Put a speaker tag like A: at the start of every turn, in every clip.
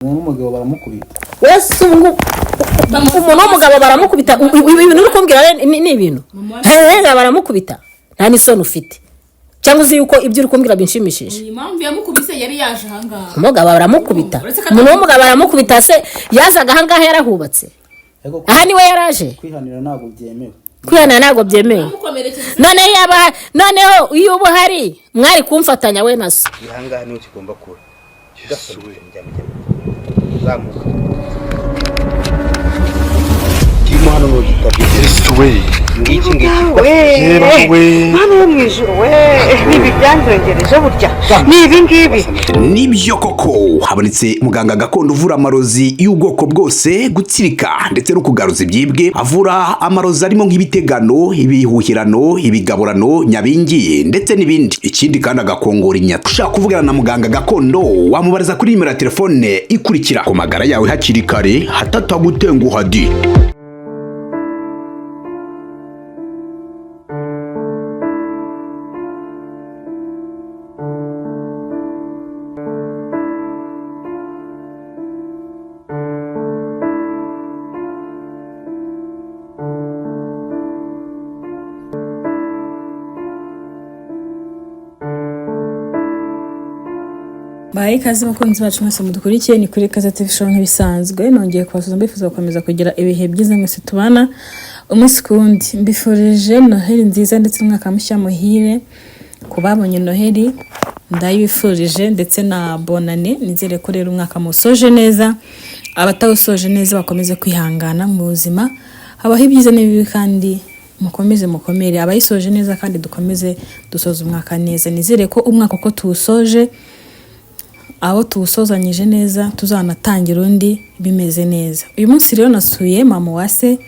A: Umuntu w'umugabo baramukubita.
B: Wese ubu ngubu umuntu w'umugabo baramukubita. Ibi bintu uri kumbwira rero ni ibintu hehe, baramukubita, nta n'isoni ufite, cyangwa uzi yuko ibyo uri kumbwira binshimishije?
C: Iyi mpamvu yamukubise, yari yaje ahangaha.
B: Umugabo baramukubita.
C: Uretse ko
B: Umuntu w'umugabo baramukubita se? Yazaga ahangaha, yarahubatse.
A: Ariko
B: Aha niwe yaraje.
A: kwihanira ntabwo byemewe.
B: Kwihanira ntabwo byemewe.
C: Yamukomerekeje.
B: Noneho yaba, noneho iyo uba uhari mwari kumfatanya we na so.
D: Ahangaha niho kigomba kuba. Zamuka, kirimo hano n'ugitabye.
E: Yesu we!
D: Ngiki ngiki.
F: We!
E: Yeba we!
F: Mwana wo mu ijuru we, ni ibi byanzongereje burya, ni ibi ngibi.
G: Nibyo koko, habonetse muganga gakondo uvura amarozi y'ubwoko bwose, gutsirika ndetse no kugaruza ibyibwe. Avura amarozi arimo nk'ibitegano, ibihuhirano, ibigaburano, nyabingi ndetse n'ibindi. Ikindi kandi agakongora inyata. Ushaka kuvugana na muganga gakondo, wamubariza kuri nimero ya telefone ikurikira. Ku magara yawe hakiri kare hatatagutenguha di.
H: Bahaye ikaze abakunzi bacu mwese mudukurikiye, ni kuri Kaze TV Show nk'ibisanzwe. Nongeye kubasuhuza, mbifuza gukomeza kugira ibihe byiza mwese tubana umunsi ku wundi. Mbifurije Noheli nziza ndetse n'umwaka mushya muhire ku babonye Noheli, ndayibifurije ndetse na bonane. Nizere ko rero umwaka musoje neza, abatawusoje neza bakomeze kwihangana. Mu buzima habaho ibyiza n'ibibi kandi mukomeze mukomere. Abayisoje neza kandi dukomeze dusoza umwaka neza. Nizere ko umwaka uko tuwusoje, abo tuwusozanyije neza, tuzanatangira undi bimeze neza. Uyu munsi rero nasuye mama Uwase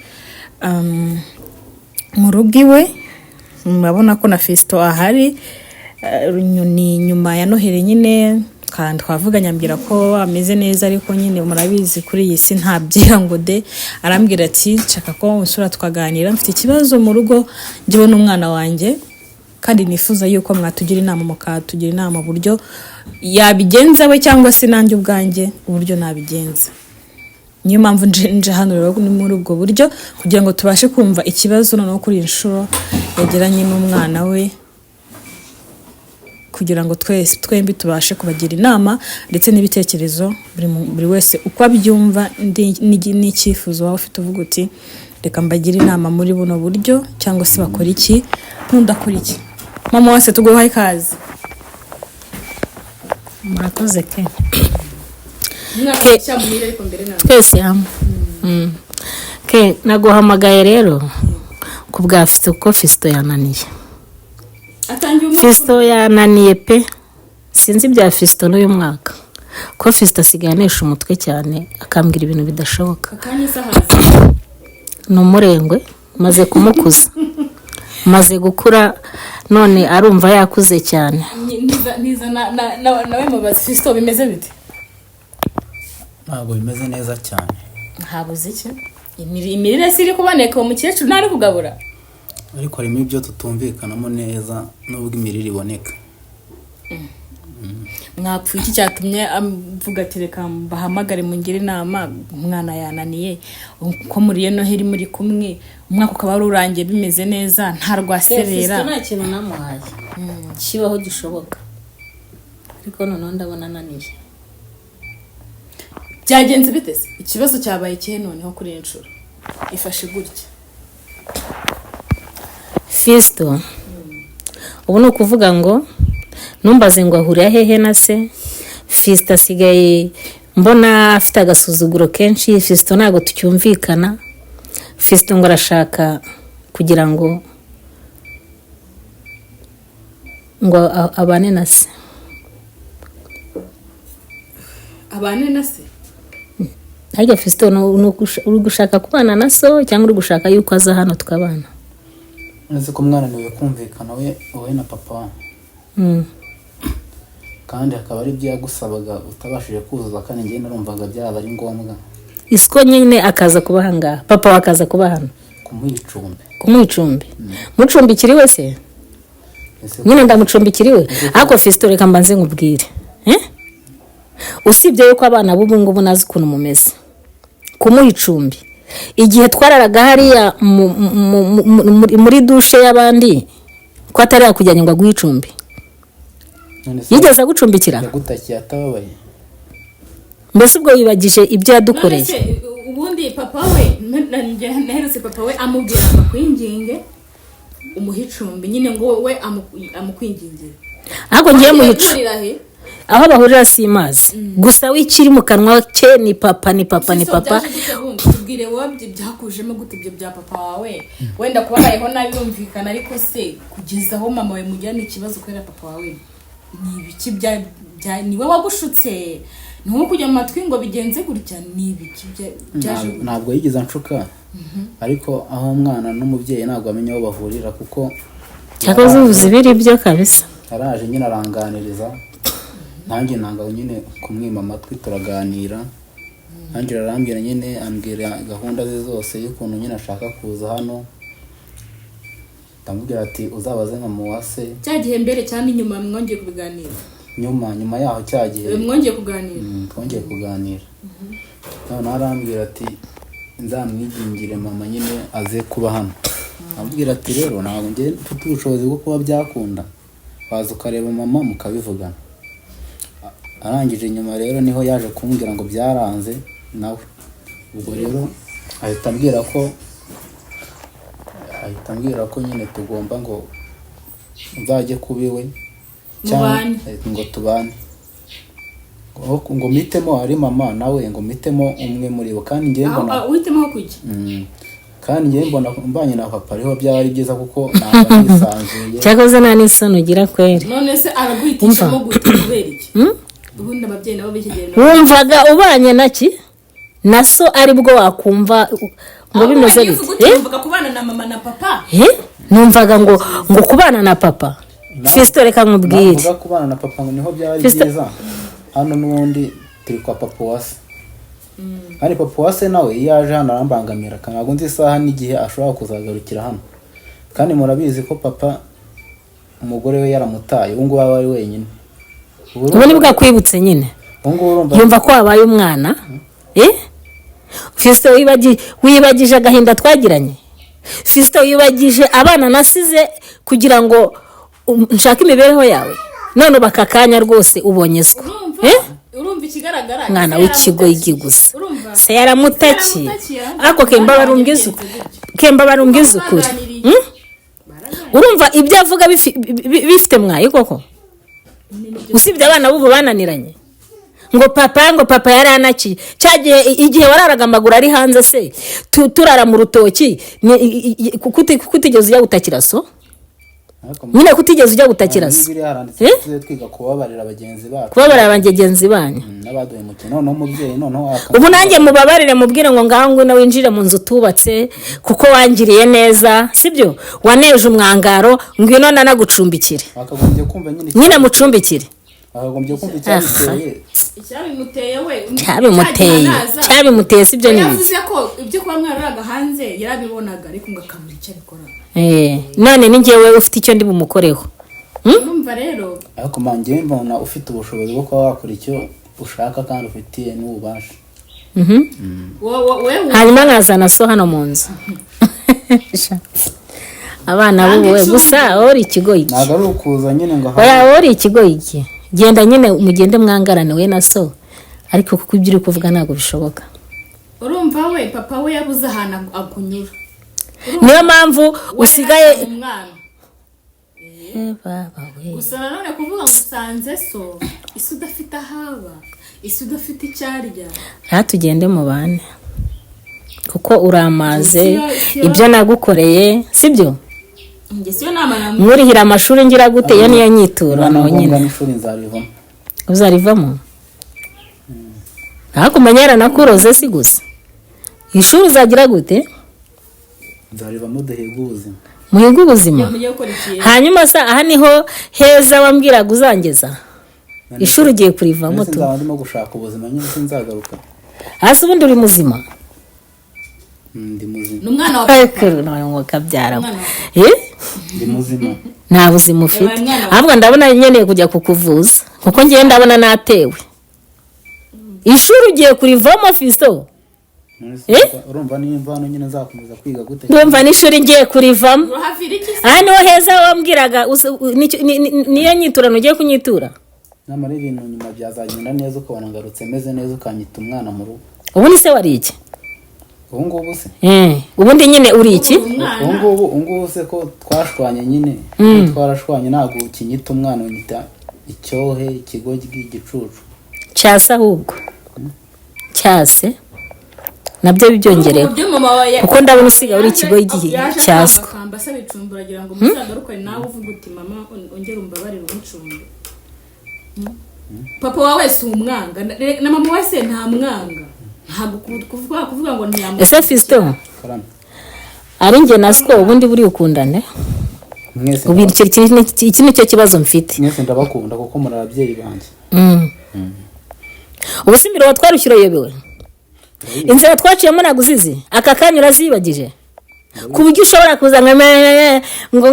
H: mu rugo iwe. Murabona ko na Fisito ahari. Ni nyuma ya Noheli nyine kandi twavuganye, ambwira ko ameze neza, ariko nyine murabizi kuri iyi si ntabyira ngo de. Arambwira ati: "Nshaka ko usura tukaganira, mfite ikibazo mu rugo njyewe n'umwana wanjye, kandi nifuza yuko mwatugira inama, mukatugira inama uburyo yabigenza we cyangwa se nanjye ubwanjye uburyo nabigenza." Niyo mpamvu nje hano rero, ni muri ubwo buryo kugira ngo tubashe kumva ikibazo noneho kuri iyi nshuro yagiranye n'umwana we, kugira ngo twese twembi tubashe kubagira inama ndetse n'ibitekerezo, buri wese uko abyumva n'icyifuzo waba ufite, uvuga uti: "Reka mbagire inama muri buno buryo," cyangwa se bakora iki, ntundakora iki. Mama wese, tuguhaye ikaze.
B: Murakoze ke.
C: Umwaka mushya muhire, ariko mbere na
B: Twese hamwe. Ke, naguhamagaye rero ku bwa Fisito, kuko Fisito yananiye.
C: Atangiye umwaka.
B: Fisito yananiye pe. Sinzi ibya Fisito n'uyu mwaka, ko Fisito asigaye anesha umutwe cyane, akambwira ibintu bidashoboka.
C: Akanya isahaza.
B: Ni umurengwe, maze kumukuza, maze gukura, none arumva yakuze cyane.
C: Niza nawe mubazi. Fisito, bimeze bite?
A: Ntabwo bimeze neza cyane.
C: Habuze iki? Imirire si iri kuboneka? Uwo mukecuru ntari kugabura?
A: Ariko harimo ibyo tutumvikanamo neza nubwo imirire iboneka.
H: Mwapfuye iki cyatumye avuga ati: "Reka mbahamagare mungire inama, umwana yananiye"? Uko muriye Noheli muri kumwe, umwaka ukaba wari urangiye bimeze neza, nta rwaserera.
B: Fisito nta kintu namuhaye kibaho gishoboka, ariko noneho ndabona ananiye.
C: Byagenze bite se? Ikibazo cyabaye ikihe noneho kuri iyi nshuro ifashe gutya?
B: Fisito ubu ni ukuvuga ngo numbaze ngo ahurira hehe na se. Fisito asigaye mbona afite agasuzuguro kenshi. Fisito ntabwo tucyumvikana. Fisito ngo arashaka kugira ngo abane na se.
C: Abane na se?
B: Harya Fisito, uri gushaka kubana na so cyangwa uri gushaka yuko aza hano tukabana?
A: Uretse ko mwananiwe kumvikana we, wowe na papa, kandi hakaba ari ibyo yagusabaga utabashije kuzuza, kandi njye narumvaga byaba ari ngombwa.
B: Isiko nyine akaza kuba ahangaha, papa we akaza kuba hano.
A: Kumuha icumbi.
B: Kumuha icumbi. Mucumbikira iwe se?
A: Ese
B: Nyine ndamucumbikira iwe, ariko Fisito, reka mbanze nkubwire. Eh? Usibye yuko abana b'ubu ngubu nazi ukuntu mumeze, kumuha icumbi igihe twararaga hariya muri dushe y'abandi, ko atari yakujyanye ngo aguhe icumbi?
A: None se
B: Yigeze agucumbikira?
A: Yagutakiye atababaye?
B: Mbese ubwo wibagije ibyo yadukoreye?
C: None se ubundi papa we, naherutse papa we amubwira ngo akwinginge umuhe icumbi nyine, ngo we amukwingingire.
B: Ariko ngiye muha icumbi.
C: Ihurira he?
B: Aho bahurira si mazi gusa, w'ikiri mu kanwa ke ni papa, ni papa, ni
C: So,
B: papa.
C: byaje gute bundi? Tubwire wowe, byakujemo gute ibyo bya papa wawe? Wenda kuba abayeho nabi birumvikana, ariko se kugeza aho mama wawe mugirana ikibazo kubera papa wawe, ni ibiki ni we wagushutse? Ni nko kujya mu matwi ngo bigenze gutya, ni ibiki byaje gute?
A: Ntabwo yigeze anshuka, ariko aho umwana n'umubyeyi ntabwo bamenya aho bahurira kuko
B: Cyakoze ubuze ibiri byo kabisa.
A: Yaraje nyine aranganiriza, nanjye nanga nyine kumwima amatwi, turaganira. Nanjye arambwira nyine, ambwira gahunda ze zose y'ukuntu nyine ashaka kuza hano. Ndamubwira ati uzabaze nka muwase.
C: Cya gihe mbere cyangwa inyuma mwongeye kubiganira?
A: Nyuma yaho, cya gihe.
C: Mwongeye kuganira?
A: Twongeye kuganira, noneho arambwira ati nzamwigingire mama nyine aze kuba hano. Ambwira ati rero ntabwo njye mfite ubushobozi bwo kuba byakunda, waza ukareba mama mukabivugana. Arangije nyuma rero niho yaje kumbwira ngo byaranze nawe. Ubwo rero ahita ambwira ko nyine tugomba ngo nzajye kuba iwe
C: Mubane.
A: Ngo tubane, ngo mpitemo ari mama nawe, ngo mpitemo umwe muri bo, kandi njyewe
C: Aho
A: mbona
C: aho uhitemo aho kujya.
A: Kandi njyewe mbona mbanye na papa ariho byaba ari byiza kuko ntabwo nisanzuye.
B: Cyakoze nta n'isoni ugira kweri.
C: None se araguhitishamo gute? Kubera iki? Ubundi ababyeyi nabo b'iki gihe
B: Wumvaga ubanye na ki na so aribwo wakumva ngo bimeze bite? Eh?
C: Wumvaga kubana na mama na papa?
B: Eh? Numvaga ngo kubana na papa Fisito, reka nkubwire.
A: Navuga kubana na papa ngo niho byaba ari byiza. Hano n'ubundi turi kwa papa wase, kandi papa wase nawe iyo aje hano arambangamira, ntabwo nzi isaha n'igihe ashobora kuzagarukira hano. Kandi murabizi ko papa umugore we yaramutaye, ubu ngubu aba ari wenyine. Ubu
B: Ubu ni bwakwibutse nyine.
A: Ubu ngubu urumva
B: Yumva ko wabaye umwana. Eh, Fisito, wibagije agahinda twagiranye? Fisito, wibagije abana nasize kugira ngo nshake imibereho yawe? None ubu aka kanya rwose ubonye siko?
C: Urumva?
B: Eh?
C: Urumva ikigaragara,
B: Mwana
C: se
B: w'ikigo
C: yaramutakiye.
B: gusa.
C: Urumva?
B: Se yaramutakiye.
C: Yaramutakiye,
B: Ariko kemba barumwiza
C: Byagenze gutya.
B: kemba barumwiza ukuri.
C: Baganiriye.
B: Urumva ibyo avuga bifite mwayi koko? Usibye abana b'ubu bananiranye, ngo papa, ngo papa yari anakiye cya gihe, igihe wararaga amaguru ari hanze se, turara mu rutoki, kutigeze ujya gutakira so?
A: Ariko
B: Nyine kutigeze ujya gutakira
A: muri
B: so?
A: Bibiliya haranditse
B: Eh?
A: ko tujye twiga kubabarira bagenzi bacu.
B: Kubabarira bagenzi banyu.
A: N'abaduhemukiye. Noneho umubyeyi noneho
B: Ubu nanjye mubabarire, mubwire ngo ngaho ngwino winjire mu nzu utubatse kuko wangiriye neza, sibyo? Waneje umwangaro, ngwino nanagucumbikire.
A: Bakagombye kumva nyine
B: Nyine mucumbikire.
A: Bakagombye kumva icyabiteye.
C: Icyabimuteye we.
B: Cyabimuteye, cyabimuteye sibyo? Ni ibiki?
C: Yavuze ko ibyo kuba mwararaga hanze yarabibonaga, ariko ngo akabura icyo abikora.
B: Eh, none ni njyewe ufite icyo ndi bumukoreho.
C: Urumva rero.
A: Ariko man, njyewe mbona ufite ubushobozi bwo kuba wakora icyo ushaka kandi ufitiye n'ububasha.
C: Wowe
B: Hanyuma nkazana so hano mu nzu. Abana b'ubu we, gusa wowe uri ikigoyi.
A: Ntabwo ari ukuza nyine ngo
B: Oya, wowe uri ikigoyi. Genda nyine mugende mwangarane we na so, ariko kuko ibyo uri kuvuga ntabwo bishoboka.
C: Urumva we, papa we yabuze ahantu akunyura.
B: Niyo mpamvu
C: We
B: usigaye
C: yarashaka umwana.
B: Eh, baba we.
C: Gusa nanone kuvuga ngo usanze so, isi udafite ahaba, isi udafite icyo arya.
B: Rero tugende mu bane kuko uramaze ibyo nagukoreye, sibyo?
C: Njye siyo nama namuha.
B: Nkurihira amashuri ngira gute, iyo niyo nyiturano.
A: Niba na ngombwa
B: Nyine
A: n'ishuri nzarivamo.
B: Uzarivamo? Ariko umenya yaranakuroze, si gusa ishuri, uzagira gute?
A: Nzarivamo duhiga ubuzima.
B: Muhiga ubuzima.
C: Mugiye gukora iki?
B: Hanyuma se aha niho heza wambwiraga uzangeza? Ishuri ugiye kurivamo.
A: Mbese
B: Tu
A: nzaba ndimo gushaka ubuzima nyine, sinzagaruka.
B: Hasi ubundi uri muzima?
A: Ndi muzima.
C: Ni umwana wa papa.
B: Ngo kabyara.
C: Umwana wa
B: Eh?
A: Ndi muzima.
B: Nta buzima ufite.
C: Yabaye umwana wa-
B: Ahubwo ndabona nkeneye kujya kukuvuza kuko ngewe ndabona natewe. Ishuri ugiye kurivamo, Fisito.
A: None se
B: Eh?
A: urumva niyo mvano nyine nzakomeza kwiga gute?
B: Ndumva n'ishuri ngiye kurivamo.
C: Urahavira iki se?
B: Aha niho heza wambwiraga niyo nyiturano ugiye kunyitura.
A: Nyamara ibintu nyuma byazagenda neza, ukabona ngarutse meze neza, ukanyita umwana mu rugo.
B: Ubundi se wari iki?
A: Ubu ngubu se?
B: Ubundi nyine uri iki?
A: Ubu ngubu se ko twashwanye nyine, twarashwanye, ntabwo ukinyita umwana, unyita icyohe, ikigoryi, igicucu.
B: Cyase, ahubwo cyase nabyo bibyongereho.
C: Uburyo mama wawe
B: Kuko ndabona usigaye uri ikigo
C: yaje
B: cyaswa.
C: akambakamba asaba icumbi, uragira ngo muzagarukane nawe uvuga uti: "Mama, ongera umbabarire umucumbi." Papa wawe si umwanga, na mama we se ntamwanga, ntabwo kuvuga ngo ntiyamwanga.
B: Ese Fisito,
A: Karame.
B: ari njye na Siko, ubundi buri ukundane?
A: Mwese.
B: Ubu iki ni cyo kibazo mfite.
A: Mwese ndabakunda kuko muri ababyeyi banjye.
B: Ubu si imirongo twarushyira uyobewe inzira twaciyemo? Ntabwo uzizi, aka kanya urazibagije ku buryo ushobora kuza nka ngo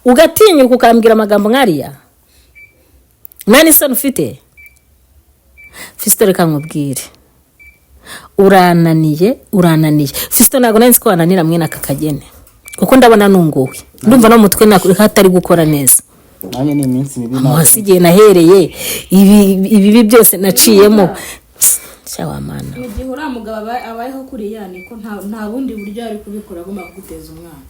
B: ugatinyuka ukambwira amagambo nk'ariya, nta n'isoni ufite. Fisito, reka nkubwire, urananiye, urananiye Fisito. Ntabwo nari nzi ko wananira mwene aka kagene, kuko ndabona nunguwe, ndumva no mu mutwe hatari gukora neza.
A: Nanjye ni iminsi mibi ntabwo.
B: Hasi igihe nahereye ibibi byose naciyemo cyawamana.
C: Mu gihe uriya mugabo abayeho kuriya, niko nta bundi buryo ari kubikora, agomba kuguteza umwana.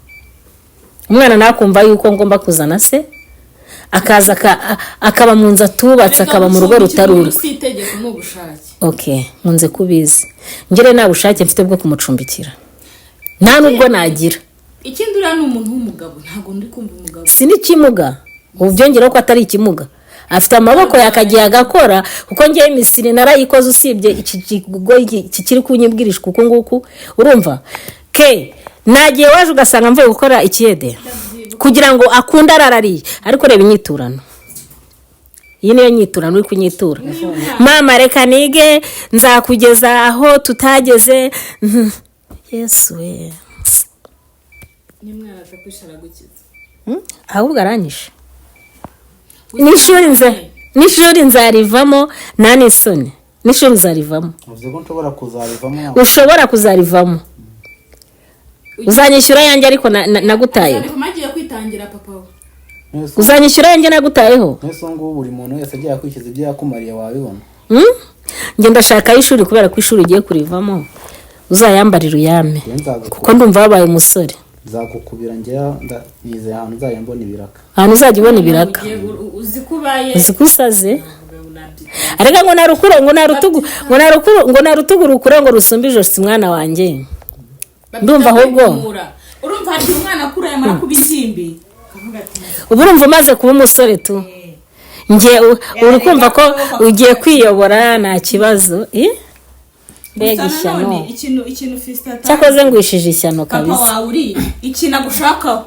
B: Umwana nakumva yuko ngomba kuzana se, akaza akaba mu nzu atubatse, akaba mu rugo rutari urwe.
C: Si itegeko, ni ubushake.
B: Ok, nkunze kubizi ngere, nta bushake mfite bwo kumucumbikira, nta nubwo nagira.
C: Ikindi, uriya ni umuntu w'umugabo, ntabwo ndi kumva umugabo.
B: Si n'ikimuga, ubu byongereho ko atari ikimuga, afite amaboko yakagiye agakora, kuko ngewe imisiri narayikoze, usibye iki kigo kikiri kunyibwirishwa uku nguku. Urumva ke nagiye waje ugasanga mvuye gukora ikiyede kugira ngo akunde ararariye, ariko reba inyiturano, iyi niyo nyiturano uri kunyitura: "Mama, reka nige, nzakugeza aho tutageze." Yesu we!
C: N'umwana atakwisha aragukiza.
B: Ahubwo aranyishe n'ishuri nzarivamo, nta n'isoni, n'ishuri nzarivamo.
A: Uvuze ko nshobora kuzabivamo?
B: Ushobora kuzarivamo, uzanyishyura yanjye, ariko nagutayeho.
C: Azarivamo agiye kwitangira papa we.
B: Uzanyishyura yanjye nagutayeho.
A: Mwese ubu ngubu buri muntu wese agiye akwishyuza ibyo yakumariye, wabibona?
B: Hmm? Njye ndashaka ishuri, kubera ko ishuri ugiye kurivamo, uzayambarira uyame.
A: Njye nzagukubira.
B: Kuko ndumva wabaye umusore.
A: Nzagukubira njyewe, nizeye ahantu uzajya mbona ibiraka.
B: Ahantu uzajya ubona ibiraka.
C: Uzi ko ubaye
B: Uzi ko usaze, ariko ngo narukure, ngo narutugu, ngo narukuru, ngo narutugu rukure ngo rusumbe ijosi, mwana wanjye. Ndumva ahubwo.
C: Urumva hari igihe umwana akura, yamara kuba ingimbi akavuga ati:
B: Ubu urumva umaze kuba umusore tu, njye uri kumva ko ugiye kwiyobora, nta kibazo. Eh? Mbega
C: Gusa
B: ishyano!
C: nanone ikintu Fisita
B: Cyakoze ngwishije ishyano.
C: Papa
B: Kabisa.
C: wawe uri ikintu agushakaho,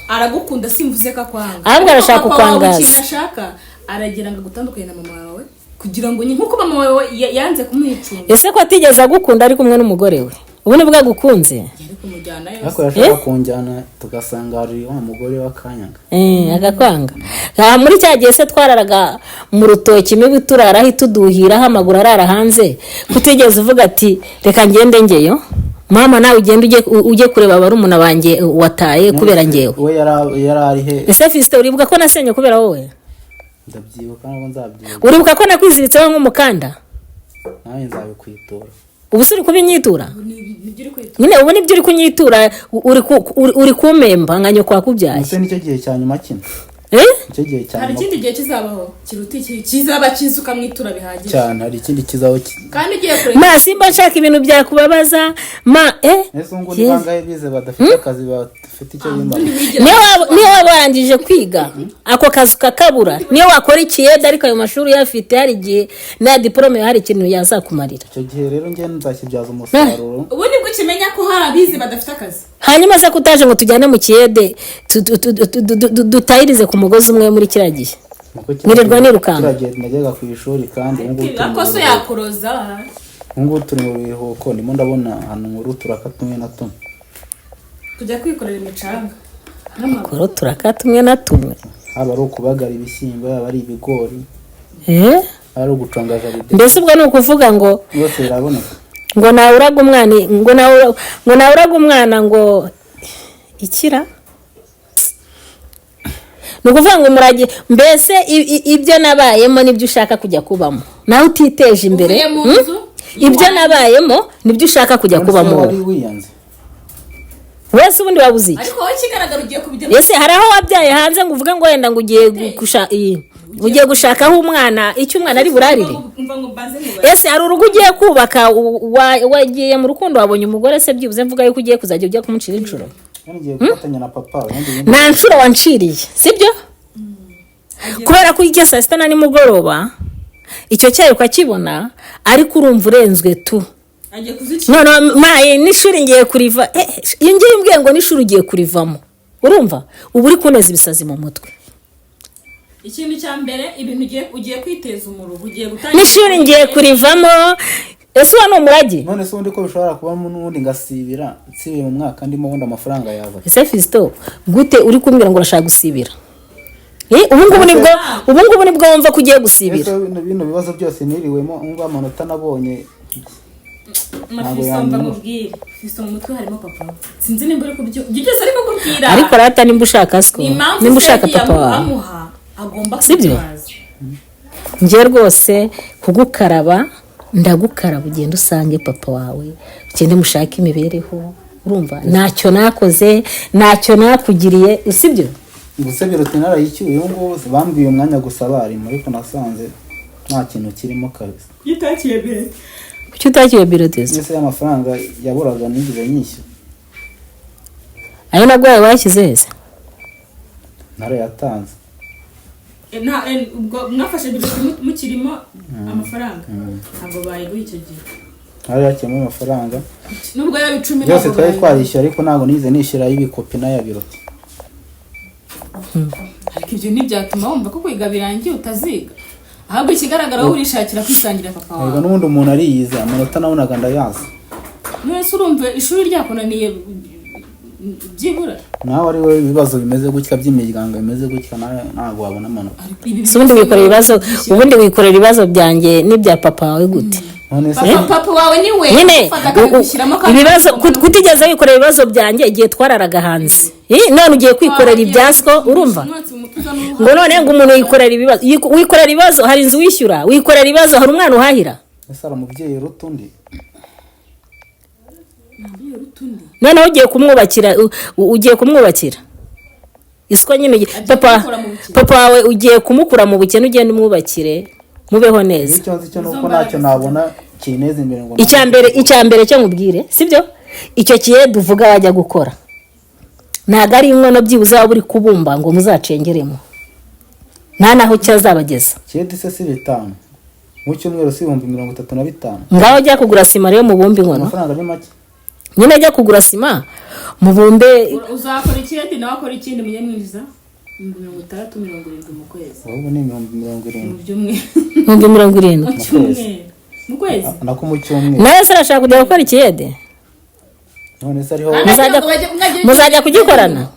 C: aragukunda, simvuze ko akwanga.
B: Ahubwo arashaka
C: Ariko papa wawe
B: kukwangaza.
C: ikintu ashaka, aragira ngo agutandukanye na mama wawe, kugira ngo nkuko mama wawe yanze kumuha icumbi.
B: Ese ko atigeze agukunda ari kumwe n'umugore we, ubu nibwo agukunze?
C: Yari kumujyana
A: Ariko
C: yose.
A: yashaka kunjyana tugasanga hari wa mugore w'akanyaga.
B: Eh, agakwanga. Ah, muri cya gihe se twararaga mu rutoki, imibu turaraho ituduhiraho, amaguru arara hanze, kutigeze uvuga ati: "Reka ngende ngeyo mama, nawe ugende ujye kureba barumuna banjye wataye kubera ngewe"?
A: We yari ari he?
B: Ese Fisite, uribuka ko nasenye kubera wowe?
A: Ndabyibuka, ntabwo nzabyibuka?
B: Uribuka ko nakwiziritseho nk'umukanda?
A: Nawe nzabikwitura.
B: Ubu se uri kubinyitura?
C: Nibyo uri kwita.
B: Nyine ubu nibyo uri kunyitura, uri kumemba nka nyoko wakubyaye.
A: Ese nicyo gihe cya nyuma kino?
B: Eh?
A: Nicyo gihe cya
C: Hari
A: nyuma.
C: ikindi gihe kizabaho kiruta iki, kizaba cyiza ukamwitura bihagije.
A: Cyane, hari ikindi kizaho
C: Kandi ugiye kureka.
B: Ma, simba nshaka ibintu byakubabaza ma, eh.
A: Ese ubu ngubu ni bangahe bize badafite akazi, badafite icyo bimara?
B: Niyo waba warangije kwiga, ako kazi ukakabura, niyo wakora ikiyede, ariko ayo mashuri uyafite, hari igihe na diporome hari ikintu yazakumarira.
A: Icyo gihe rero njye nzakibyaza umusaruro.
C: Ubu nibwo ukimenya ko hari abize badafite akazi.
B: Hanyuma se kutaje ngo tujyane mu kiyede, dutahirize ku mugozi umwe muri kiriya gihe?
A: Nuko
B: Nirirwa nirukanka.
A: kiriya gihe najyaga ku ishuri, kandi ubu ngubu turi mu
C: Ako so
A: biruhuko.
C: yakuroza.
A: Ubu ngubu turi mu biruhuko, ndimo ndabona ahantu nkuru uturaka tumwe na tumwe.
C: Kujya kwikorera imicanga n'amaguru.
B: Koro turaka tumwe na tumwe.
A: Haba ari ukubagara ibishyimbo, yaba ari ibigori.
B: Eh?
A: Ari uguconga jardin.
B: Mbese ubwo ni ukuvuga ngo
A: Yose biraboneka.
B: Ngo nawe uraga umwana, ngo nawe uraga umwana ngo ikira. Ni ukuvuga ngo umurage, mbese ibyo nabayemo nibyo ushaka kujya kubamo nawe utiteje imbere?
C: Uvuye mu
B: Hmm?
C: nzu
B: Ibyo nabayemo nibyo ushaka kujya
A: None se
B: kubamo
A: wari
B: wowe?
A: wiyanze.
B: Wese ubundi wabuze iki?
C: Ariko wowe ikigaragara ugiye kubijyamo.
B: Ese hari aho wabyaye hanze ngo uvuge ngo wenda ngo ugiye ugiye gushakaho umwana icyo umwana ari burarire?
C: Umva ngo mbanze mubaze.
B: Ese hari urugo ugiye kubaka? Wagiye mu rukundo, wabonye umugore se, byibuze mvuga yuko ugiye kuzajya ujya kumucira inshuro?
A: None ngiye gufatanya na papa ubundi ibindi.
B: Nta nshuro wanciriye, sibyo? Kubera ko ujya saa sita na nimugoroba icyo cyayi ukakibona, ariko urumva urenzwe tu.
C: Agiye kuzicira.
B: None maye n'ishuri ngiye kuriva, iyo ngiye umbwiye ngo n'ishuri ugiye kurivamo, urumva uba uri kuneza ibisazi mu mutwe.
C: Ikintu cya mbere, ibintu ugiye kwiteza umuruho, ugiye gutangira.
B: N'ishuri ngiye kurivamo, ese uwo ni umurage?
A: None se ubundi ko bishobora kubamo n'ubundi ngasibira, nsibiye mu mwaka ndimo, ubundi amafaranga yava?
B: Ese Fisito, gute uri kumbwira ngo urashaka gusibira? Ubu ngubu nibwo wumva ko ugiye gusibira?
A: Ese bino bibazo byose niriwemo, umva amanota nabonye ntabwo
C: Fisito, mba
A: yanyura.
C: nkubwire, Fisito, mu mutwe harimo papa we. Sinzi nimba uri kubyo, ibyo byose ariko kubwira.
B: Ariko rata, nimba ushaka siko
C: Ni impamvu
B: nimba
C: se
B: ushaka
C: yagiye
B: papa wawe,
C: amuha agomba
B: Sibyo?
C: kubitwaza.
B: Njye rwose kugukaraba ndagukaraba, ugende usange papa wawe, ugende mushake imibereho. Urumva ntacyo nakoze, ntacyo nakugiriye, sibyo?
A: Gusa biroti narayicyuye ubu ngubu, bambwiye umwanya gusa abarimu, ariko nasanze nta kintu kirimo kabisa.
C: Yitakiye mbere.
B: Kuki utakiye birotezi?
A: Mbese y'amafaranga yaburaga nigeze nyishyura.
B: Ayo nabwo wayashyize heza?
A: Narayatanze.
C: Ubwo mwafashe biroti mukirimo amafaranga, ntabwo bayiguha icyo gihe.
A: Narayakiyemo amafaranga.
C: Nubwo yaba 10.
A: Byose
C: Ntabwo
A: twari
C: bayiguha.
A: twarishyuye, ariko ntabwo nigeze nishyura y'ibikopi n'aya biroti.
C: Ariko ibyo ntibyatuma wumva ko kwiga birangiye utaziga, ahubwo ikigaragara wowe urishakira kwisangira papa
A: Erega
C: wawe.
A: n'ubundi umuntu ariyize, amanota nabonaga ndayazi.
C: None se urumva ishuri ryakunaniye byibura?
A: Nawe ari we, ibibazo bimeze gutya by'imiryango bimeze gutya, nawe ntabwo wabona amanota.
C: Ariko ibi
B: Si ubundi wikorera ibibazo, ubundi wikorera ibibazo byanjye n'ibya papa wawe gute?
A: None se
C: Papa, papa wawe ni we
B: Nyine
C: ufata akabigushyiramo kandi
B: ibibazo
C: ukabona.
B: Kutigeze wikorera ibibazo byanjye igihe twararaga hanze. None ugiye kwikorera ibyaswo, urumva?
C: Umwotsi mu mutwe uza n'uruhare.
B: Ngo none ngo umuntu yikorera ibibazo, wikorera ibibazo, hari inzu wishyura? Wikorera ibibazo, hari umwana uhahira?
A: Ese hari umubyeyi uruta undi?
C: Umubyeyi uruta undi.
B: Noneho ugiye kumwubakira, ugiye kumwubakira iswa nyine
C: Agiye
B: papa
C: kumukura mu bukene.
B: Papa wawe ugiye kumukura mu bukene, ugenda umwubakire mubeho neza.
A: Icyo nzi cyo ni uko ntacyo nabona kineza imbere ngo
B: Icya mbere cyo nkubwire, sibyo? Icyo kiye duvuga wajya gukora ntabwo ari inkono, byibuze waba uri kubumba ngo muzacengeremo, nta naho cyazabageza.
A: Kedi se si 5 mu cyumweru, si 35,000?
B: Ngaho ujya kugura sima rero mubumbe inkono.
A: Amafaranga ni make.
B: Nyine ajya kugura sima mubumbe.
C: Uzakora ikindi, nawe akora ikindi, mujye mwinjiza 60,000, 70,000 mu kwezi.
A: Ahubwo ni 70,000.
C: Mu byumweru.
B: 70,000.
C: Mu cyumweru, mu kwezi.
A: Nako mu cyumweru.
B: Nawe se arashaka kujya gukora ikiyede?
A: None se ariho?
B: Muzajya kugikorana?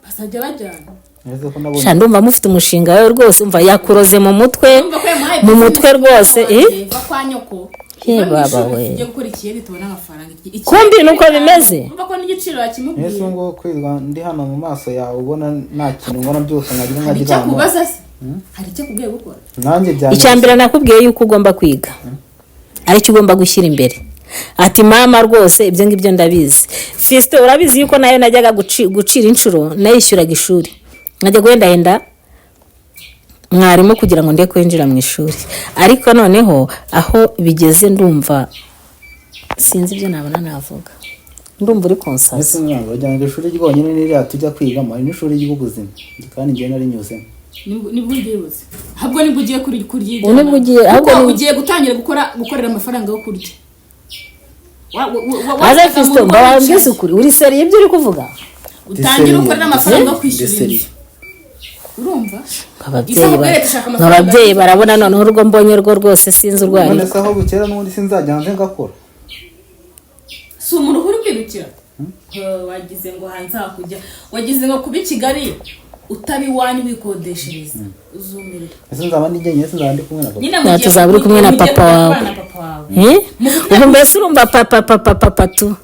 C: Bazajya bajyana.
A: Neze ko nabonye.
B: Sha, ndumva mufite umushinga wawe rwose. Umva, yakuroze mu mutwe,
C: Urumva ko yamuhaye
B: mu mutwe rwose, eh?
C: Va kwa nyoko.
B: Ye
C: Va mu
B: baba
C: ishuri,
B: we.
C: tujye gukora ikiyede tubone amafaranga.
B: Kumbi nuko bimeze?
C: Urumva ko n'igiciro yakimubwiye.
A: Mbese ngo kwirwa ndi hano mu maso yawe ubona nta kintu mbona, byose nkagira
C: Hari icyo
A: nkaryama.
C: akubaza se? Hari icyo akubwiye gukora?
A: Nanjye byanjye.
B: Icya mbere nakubwiye yuko ugomba kwiga, aricyo ugomba gushyira imbere. Ati mama rwose ibyo ngibyo ndabizi. Fisite, urabizi yuko nayo najyaga gucira inshuro, nayishyuraga ishuri, nkajya guhendahenda mwarimu kugira ngo ndeke kwinjira mu ishuri. Ariko noneho aho bigeze ndumva sinzi ibyo nabona navuga, ndumva uri kunsaza.
A: Mbese umwana wagira ngo ishuri ryonyine niriya tujya kwigamo, hari n'ishuri ry'ubuzima, kandi njyewe narinyuzemo.
C: Nibwo uryibutse, ahubwo nibwo ugiye kuryiga.
B: Ubu nibwo ugiye, ahubwo
C: Kuko ugiye gutangira gukora, gukorera amafaranga yo kurya.
B: Aze
C: Wajyaga mu
B: Fisito,
C: rugo
B: mbabwise
C: wicaye.
B: ukuri, uri sérieux ibyo uri kuvuga?
C: Utangire ukorera amafaranga yo kwishyura
A: Ndeseriye.
C: inzu, urumva?
B: Ababyeyi
C: Isabukuru ishaka amafaranga.
B: Ababyeyi barabona noneho urwo mbonye rwo rwose sinzi urwo ari
A: None
B: rwo.
A: se aho bukera n'ubundi sinzajya hanze ngakora?
C: Si umuntu uri kwirukira. Wagize ngo hanze hakujya, wagize ngo kuba i Kigali. Utaba iwanyu wikodeshereza, uzumirwa.
A: Ese nzaba ndi njyenyine? Se nzaba ndi kumwe na papa?
C: Nyine
B: Nta,
C: mugiye
B: tuzaba uri kumwe na
C: mugiye
B: papa
C: kujya
B: wawe.
C: kubana na papa wawe.
B: Eh? Ubu mbese urumva papa, papa, papa tu.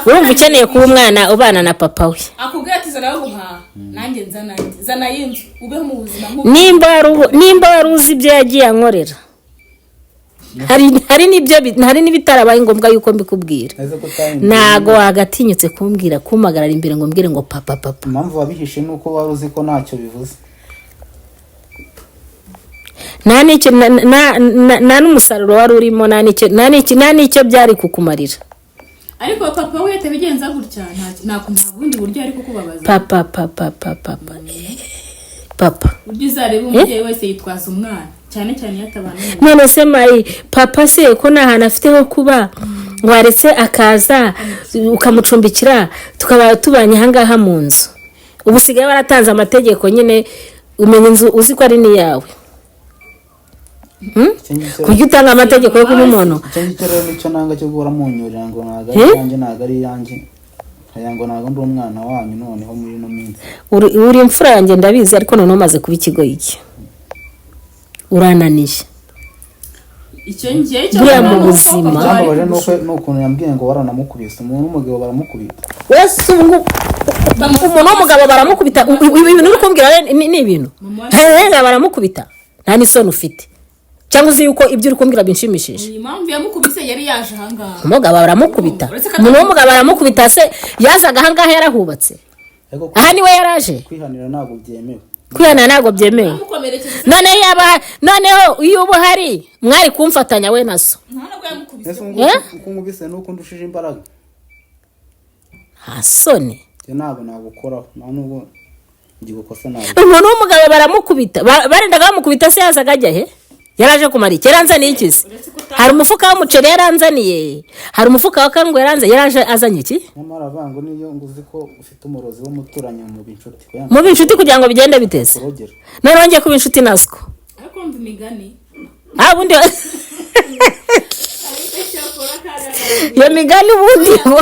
B: Urumva ukeneye kuba umwana ubana na papa we.
C: Akubwira ati: "Zana yo guhaha, nanjye nzana zana y'inzu, ubeho mu buzima nk'ubu."
B: Nimba wari uzi ibyo yagiye ankorera, hari n'ibyo hari n'ibitarabaye ngombwa yuko mbikubwira.
A: Ese ko utabimbwiye?
B: Ntago wagatinyutse kumbwira, kumpagarara imbere ngo mbwire ngo papa, papa.
A: Impamvu wabihishe ni uko wari uzi ko ntacyo bivuze.
B: Nta n'icyo nta n'umusaruro wari urimo, nta n'icyo byari kukumarira.
C: Ariko papa we atabigenza gutya, nta bundi buryo ari kukubabaza.
B: Papa, papa, papa, papa, papa.
C: Buryo uzareba umubyeyi wese yitwaza umwana, cyane cyane iyo atabana n'umuntu.
B: None se mayi, papa se ko nta hantu afite ho kuba, waretse akaza ukamucumbikira, tukaba tubanye ahangaha mu nzu? Ubu usigaye waratanze amategeko nyine, umenya inzu uzi ko ari n'iyawe.
A: Icyo ngicyo.
B: Kuburyo utanga amategeko yo kuba umuntu.
A: Icyo ngicyo rero nicyo nanga, cyo guhora munyurira ngo ntabwo ari
B: Eh?
A: iyanjye, ntabwo ari iyanjye, nkagira ngo ntabwo ndi umwana wanyu noneho muri ino minsi.
B: Uri imfura yanjye ndabizi, ariko noneho umaze kuba ikigoyi, urananiye.
C: Icyo ngiye cyo
B: Buriya mu
C: ni uko
B: buzima.
C: papa ari
A: Icyambabaje ni uko ni ukuntu yambwiye ngo waranamukubise. Umuntu w'umugabo baramukubita?
B: Wese ubu ngubu umuntu w'umugabo baramukubita? Ibintu uri kumbwira rero ni ibintu hehe, baramukubita? Nta n'isoni ufite, cyangwa uzi yuko ibyo uri kumbwira binshimishije?
C: Iyi mpamvu yamukubise, yari yaje ahangaha.
B: Umugabo baramukubita?
C: Uretse ko
B: Umuntu w'umugabo baramukubita? Se yazaga ahangaha yarahubatse?
A: Ariko
B: Aha niwe yaraje.
A: kwihanira ntabwo byemewe.
B: Kwihanira ntabwo byemewe.
C: Yamukomerekeje.
B: Noneho yaba, noneho iyo uba uhari mwari kumfatanya we na so.
C: Nta nubwo yamukubise.
A: Ese ubu
B: Eh?
A: ngubu uko nkubise ni uko ndushije imbaraga?
B: Nta soni.
A: Njye ntabwo nagukoraho, nta nubwo ngigukosa ntabwo.
B: Umuntu w'umugabo baramukubita? Barendaga bamukubita se yazaga ajya he? Yaraje kumara iki? Yaranzaniye iki se? Hari umufuka w'umuceri yaranzaniye? Hari umufuka wa kango yaranzaniye? Yaraje azanye iki?
A: Nyamara avuga ngo niyo ngo uzi ko ufite umurozi w'umuturanyi mu inshuti.
B: Muba inshuti kugira ngo bigende biteze?
A: Kurogera.
B: Noneho ngiye kuba inshuti na siko?
C: Ariko wumva imigani.
B: Ah, ubundi iyo migani ubundi ngo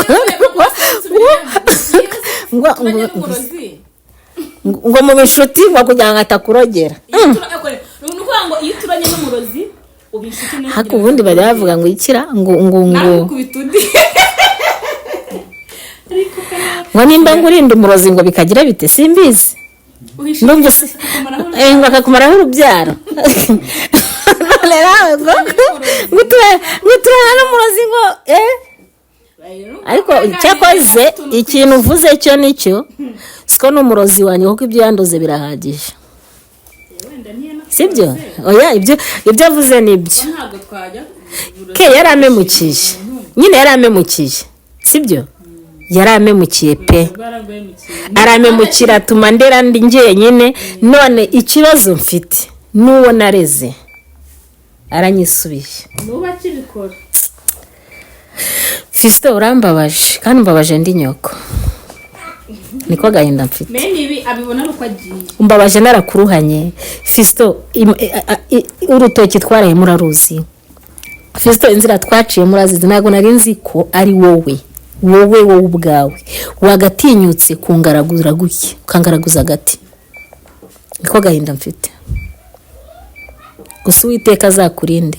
C: Turanye n'umurozi.
B: ngo mu inshuti ngo kugira ngo atakurogera.
C: Ni ukuvuga ngo iyo uturanye n'umurozi uba inshuti nawe.
B: Ariko ubundi bajya bavuga ngo ikira ngo
C: Nawe ukubita undi. Ariko
B: Ngo nimba ngo urinde umurozi ngo bikagira bite, simbizi.
C: Uhisha
B: Ndumva se ngo akakumaraho urubyaro. None nawe ngo uturana n'umurozi ngo ariko cyakoze ikintu uvuze cyo nicyo, siko n'umurozi wanjye, kuko ibyo yandoze birahagije. Sibyo? Oya, ibyo avuze nibyo.
C: Ntabwo twajya.
B: Ke yaramemukiye nyine, yaramemukiye, sibyo? Yaramemukiye pe, aramemukira atuma ndera ndi njyenyine. None ikibazo mfite n'uwo nareze aranyisubiye.
C: Nuba akibikora.
B: Fisito, urambabaje kandi umbabaje ndi nyoko, niko gahinda mfite.
C: Mene ibi abibona ari uko agiye.
B: Umbabaje narakuruhanye, Fisito. Urutoki twaraye muraruzi, Fisito, inzira twaciye murazizi. Ntabwo nari nzi ko ari wowe ubwawe wagatinyutse kungaragura gutya, ukangaraguza agati. Niko gahinda mfite gusa. Uwiteka azakurinde.